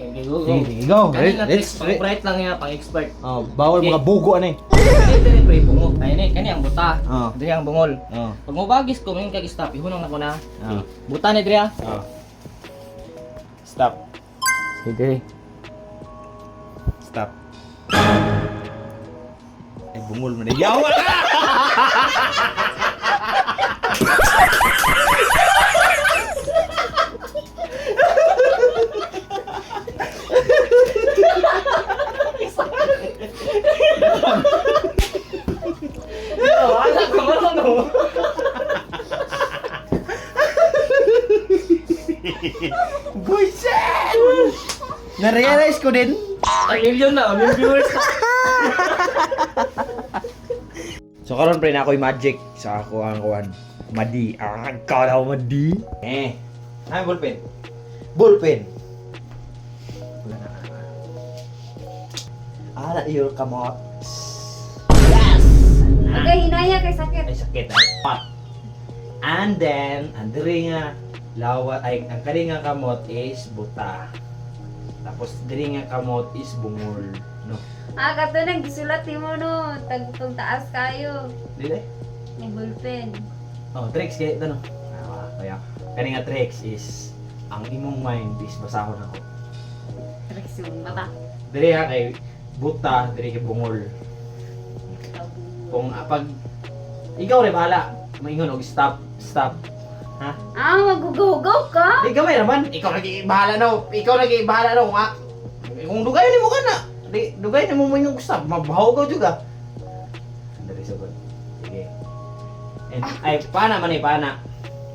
Okay, go, go. Sige, sige, go. Kani nga Let's, tricks, pang bright lang ya, pang expert. Oh, bawal Okay. mga bugo ani. Dili dili pre bungo. Ay ni kani ang buta. Oh. Dili ang bungol. Oh. Pag mobagis ko ngayon kag stop, ihunong na ko na. Oh. Buta ni diri ah. Oh. Stop. Sige diri. Stop. Ay, bungol man. Yawa ka! Oh, ala ko man no. Bullshit! Na-realize ko din. Ang million na, ang viewers na. So karon pre na ako'y magic sa ako ang kuan. Madi. Ah, ikaw daw madi. Eh. Ay, ballpen. Ballpen. Wala na. Ah, na your kamot. Yes! Okay, hinaya kay sakit. Ay sakit ay. Pat. And then, ang diri nga lawa ay ang kani nga kamot is buta. Tapos diri nga kamot is bungol, no. Ah, kato nang gisulat nimo no, tagtong taas kayo. Dili? May ballpen. Oh, tricks kay ito no. Ah, kaya kani nga tricks is ang imong mind is basahon ako. Tricks yung mata. Diri ha kay buta, diri kay bungol. Kung pag ikaw rin bahala, maingon og stop, stop. Ha? Ah, magugaw ka? Di gamay naman, ikaw lagi bahala no. Ikaw lagi bahala no kung kung dugay nimo ka na. Di dugay nimo mo yung stop, mabahaw ka juga. Dali sugod. Sige. And ay pana man eh, pana.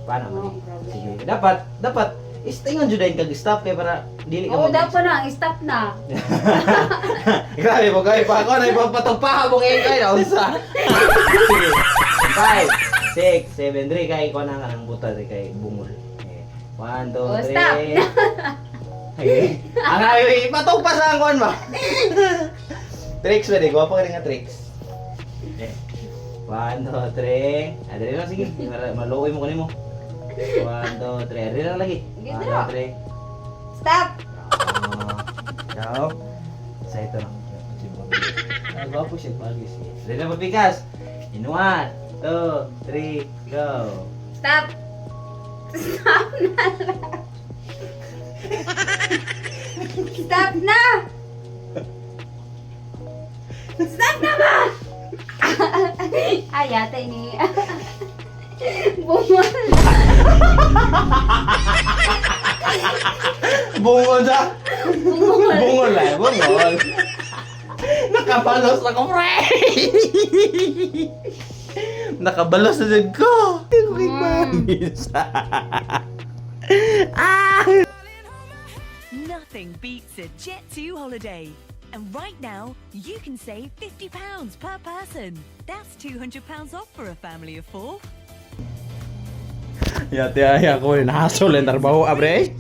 Pana man eh. Oh, grabe. Sige. Dapat dapat istingon jud kag stop kay para dili ka Oo, mag- dapat na, stop na. Grabe mo kay pa ako na ipapatugpaha mo kay kay na unsa. Sige. 5 6 7 3 kay ko na nga ang buta diri kay bungol. Okay. 1 2 Oh, stop. 3. Okay. Ang ay ipatugpa sa ang kuan ba? Tricks ba di gwapo ka nga tricks. Okay. 1 2 3. Ah, dili lang sige. Maluoy mo kanimo. 1 2 3. Dili lang lagi. Sige, 1 dira. 2 3. Stop! Ciao. Sa ito na. Ah, gwapo siya. Bagay siya. Dali na papikas. In 1, 2, 3, go. Stop! Stop na lang. Stop na! Stop na ba? Ay, yata ini. Bungol. Bungol siya. Bungol. Bungol eh. Bungol. Nakabalos ako, pre. Nakabalos na dyan ko. Ah! Nothing beats a Jet2 holiday. And right now, you can save £50 per person. That's £200 off for a family of four. Yate ay ako nahasol ang trabaho, abre.